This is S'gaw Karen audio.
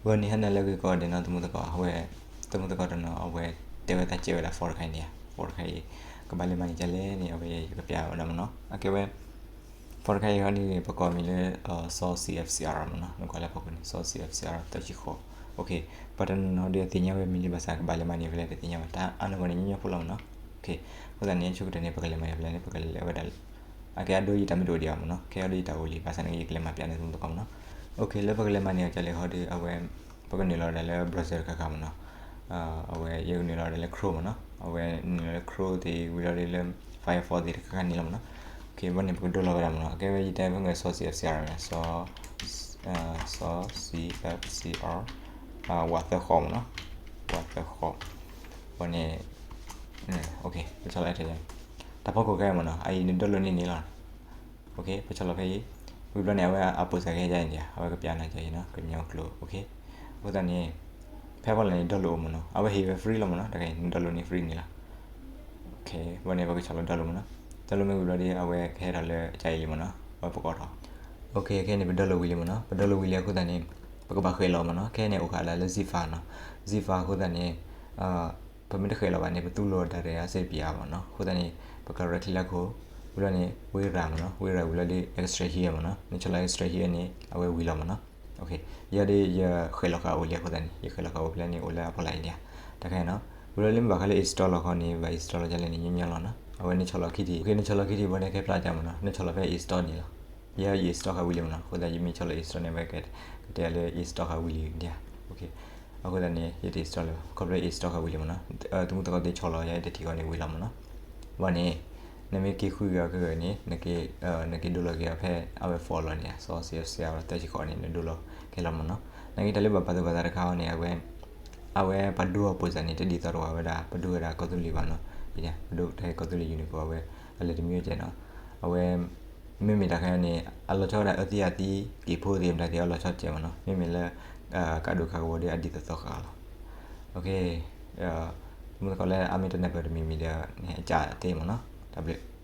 အဝဲန့ၣ်ဟဲနုာ်လၢဂ့ၢ်ကီဒဲးနီၤ သမူသကိး အဝဲ သမူသကိးတနီၤ အဝဲတဲဝဲတၢ်စဲးဝဲဒၣ် form တခါအံၤန့ၣ်ဧါ, form တခါအံၤ ကဘၣ်လဲၤမၤန့ၢ်ဒ်လဲၣ်န့ၣ် အဝဲယကပျးဝဲဒၣ်မ့ၢ်နီၤ. အကဲဝဲ form တခါအံၤဟီဒ်န့ၣ် ပကိးမံၤလၢ စီ စီ အ့ဖ် စီ အါ မ့ၢ်နီၤ, နကွၢ်လၢဖီခိၣ်န့ၣ် စီ စီ အ့ဖ် စီ အါ သၢဆံဃိး. ပှၤတနီၤနီၤဒီးသ့ၣ်ညါဝဲမံၤလံ ဘၣ်ဆၣ်ကဘၣ်လဲၤမၤန့ၢ်ဖဲလဲၣ်တသ့ၣ်ညါဘၣ်, တၢ်အါန့ၢ်ဂီၢ်န့ၣ်ညီညီဖိလီၤမ့ၢ်နီၤ. အဃိသတးန့ၣ် ဆိကတၢၢ်န့ၣ် ပကလဲၤမၤန့ၢ်ဖဲလဲၣ်န့ၣ် ပကလဲၤဝဲဒၣ်လၢ အကဲအဒိယတၢ်မ့ၢ်တအိၣ်ဒံးဘၣ်မ့ၢ်နီၤ, ခဲအဒိယတၢ်အိၣ်လံ ဘၣ်ဆၣ်န့ၣ် ယကလဲၤမၤပျးန့ၢ်သမူသကိးမ့ၢ်နီၤ. လၢပကလဲၤမၤန့ၢ်အီၤဒ်လဲၣ်ဟီဒီး အဝဲ ပကနုာ်လီၤဒၣ်လၢ browser တခါခါမ့ၢ်နီၤ. အဝဲယကနုာ်လီၤဒၣ်လၢ Chrome မ့ၢ်နီၤ, အဝဲနုာ်လီၤလၢ Chrome သ့ၣ်ဝံၤလီၤဒီးလၢ Firefox သ့ၣ်တခါခါန့ၣ်လီၤမ့ၢ်နီၤ. အဝဲန့ၣ် ပကဒိလီၤဝဲဒၣ်မ့ၢ်နီၤ. အကဲဝဲယတဲဖဲမ့ၢ် စီ စီ အ့ဖ် စီ အါ မ့ၢ်နီၤ, စီ စီ အ့ဖ် စီ အါ ဝးသၢဃိးမ့ၢ်နီၤ, ဝးသၢဃိး. အဝဲန့ၣ် ပဆီၣ်လီၤ တၢ်ဖီခိၣ်ခဲအံၤမ့ၢ်နီၤ, အအံၤန download န့ၢ်န့ၣ်လီၤ. ပဆီၣ်လီၤဖဲအံၤ, ဝံၤဘျီန့ၣ် အဝဲအပိာ်စၢ်ကဟဲဒ်အံၤန့ၣ် အဝဲကပျးနၤဒ်အံၤနီၤ, ကညီကျိာ်. အဃိသတးန့ၣ် ဖဲဖီလာ်န့ၣ် download အိၣ်မ့ၢ်နီၤ, အဝဲဟ့ၣ်ဝဲ free လီၤမ့ၢ်နီၤ, တခါအံၤန download န့ၢ် free န့ၣ်လီၤ. ဘၣ်န့ၣ် ပကဆီၣ်လီၤ download မ့ၢ်နီၤ, download မ့ၢ်ဝံၤဘျီဒီး အဝဲကဟဲထီၣ်လၢအကါအံၤလံမ့ၢ်နီၤ, အဝဲပကိးထီၣ်. ခဲအံၤန့ၣ် ပ download ဝံၤလံမ့ၢ်နီၤ, ပ download ဝံၤလံအဃိသတးန့ၣ် ပကဘၣ်ဃဲၤလီၤမ့ၢ်နီၤ, ခဲအံၤန့ၣ် အိၣ်ဃာ်ဒၣ်လၢ zip file နီၤ, zip file အဃိသတးန့ၣ် ပမ့ၢ်တဃဲၤလီၤဘၣ်န့ၣ် ပသူလီၤတၢ်ရဲၣ်အစ့ပံအါမ့ၢ်နီၤ, အဃိသတးန့ၣ် ပက right click လၢခိၣ်, ဝံၤဘျီန့ၣ် ဝ့ရၤမ့ၢ်နီၤ, ဝ့ရၤဝံၤဘျီဒီး extract here မ့ၢ်နီၤ, နဆီၣ်လီၤ extract here န့ၣ် အဝဲဝံၤလီၤမ့ၢ်နီၤ. ယၤဒီးယဃဲၤလီၤဃာ်အိၣ်လံအဃိသတးန့ၣ် ယဃဲၤလီၤဃာ်အိၣ်ဖဲလဲၣ်န့ၣ် အိၣ်လၢအဖီလာ်အံၤန့ၣ်, တခါနီၤ, ဝံၤဘျီလၢမ့ၢ်ဘၣ်ဃးလၢ install လီၤခီန့ၣ် ဘၣ် install လီၤဒ်လဲၣ်န့ၣ် ညီညီလီၤနီၤ, အဝဲနဆီၣ်လီၤခံထံၣ်, နဆီၣ်လီၤခံထံၣ်ဘၣ်န့ၣ် ကဲဖျါကမ့ၢ်နီၤ, နဆီၣ်လီၤဖဲ install န့ၣ်လီၤ. ယဲယ install ဃာ်ဝံၤလံမ့ၢ်နီၤ, အဃိသတးယမ့ၢ်ဆီၣ်လီၤ install န့ၣ် အဝဲကတဲလၢ install ဃာ်ဝံၤလံဒၣ်. အဃိသတးန့ၣ် ယတ install လၢၤဘၣ်, ခီဖျိ install ဃာ်ဝံၤလံမ့ၢ်နီၤ, သမူသကိးသ့ၣ်ဆီၣ်လီၤယၤတထံၣ်ဃီန့ၣ်ဝံၤလီၤမ့ၢ်နီၤ. ဘၣ်န့ၣ် နမ့ၢ်က့ၤဃုက့ၤအီၤခဲဂ့ၤန့ၣ် နက့ၤဒိလီၤက့ၤအီၤဖဲအဝဲ folder လီၤန့ၣ် စီ စီ အ့ဖ် သၢဆံဃိးန့ၣ် နဒိလီၤခဲလီၤမ့ၢ်နီၤ. နာ်က့တၢ်လၢဘၣ်ပာ်သူၣ်ပာ်သးတခါအံၤန့ၣ် အဝဲ အဝဲပှၤဒိအပိာ်စၢ်န့ၣ် တဒ်သိးတဝၢဝဲဒၣ် ပဒိဝဲဒၣ်ကီၢ်သူလ့ၤဘၣ်နီၤ, ပဒိတၢ်ဟဲကီၢ်သူလ့ၤ uniform အဝဲ အလဲၤတမံၤကဲနီၤ, အဝဲ မ့မ့ၢ်တၢ်ခဲအံၤန့ၣ် အလီၤဆီဝဲဒၣ်အၢသံအသံ ကံၢ်ဖိသ့ၣ်မတၤသ့ၣ် အလီၤဆီကဲမ့ၢ်နီၤ, မ့မ့ၢ်လၢ ကးဒိၣ်ကးဂီၤဒီးအဒ်သိးသိးဃာ်လီၤ. သမူသကိးလၢအမ့ၢ်တနၢ်ပၢၢ်တမံၤမံၤဒီး အကၢ်သ့မ့ၢ်နီၤ, တၢ်ဘျုး